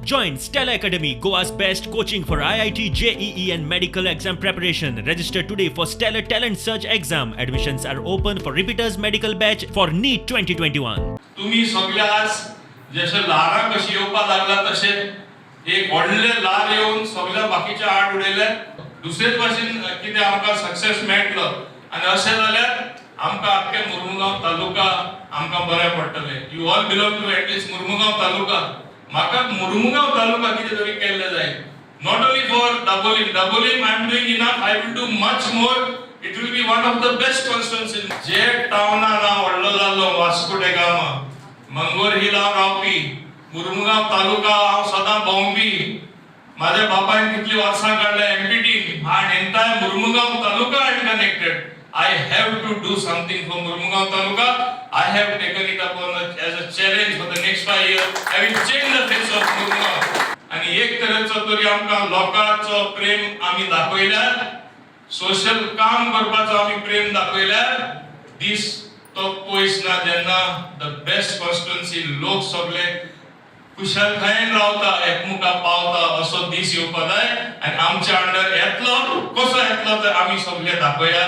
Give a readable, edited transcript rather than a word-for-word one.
Join Stellar Academy, Goa's best coaching for IIT, JEE, and medical exam preparation. Register today for Stellar Talent Search exam. Admissions are open for repeaters medical batch for NEET 2021. तुम्ही सगळे आज जशे ल्हारां कशी येवपा लागला, तशें एक व्हडले ल्हार येवन सगळ्या बाकीच्या आड उडयले. दुसरेच भाशेन कितें आमकां सक्सेस मेळटलो आनी अशें जाल्यार आमकां आख्खे मुर्मुगांव तालुका आमकां बरें पडटलें. You all belong to at least Mormugao taluka. म्हाका मुर्मुगांव तालुका कितें तरी केल्लें जाय, not only for Dabolim. Dabolim I am doing enough. I will do much more. It will be one of the best constituency. जे टावनान हांव व्हडलो जाल्लो, वास्को डे गामा, मंगोर हिल हांव रावपी, मुर्मुगांव तालुका हांव सदां भोंवपी. माझ्या बापायन कितली वर्सां काडल्या empty and entire Mormugao taluka I am connected. I have to do something for Mormugao taluka. I have taken it upon as a challenge for the next 5 year. I will change the face of Mormugao. आणि एक तरेचो तरी आमकां लोकांचो प्रेम आमी दाखयल्यार, social काम करपाचो आमी प्रेम दाखयल्यार, दीस तो पयस ना जेन्ना the best constituency, लोक सगळे खुशालकायेन रावता, एकमुका पावता, असो दीस येवपा जाय. आनी आमच्या अंडर येतलो. कसो येतलो तर आमी सगळे दाखोवया.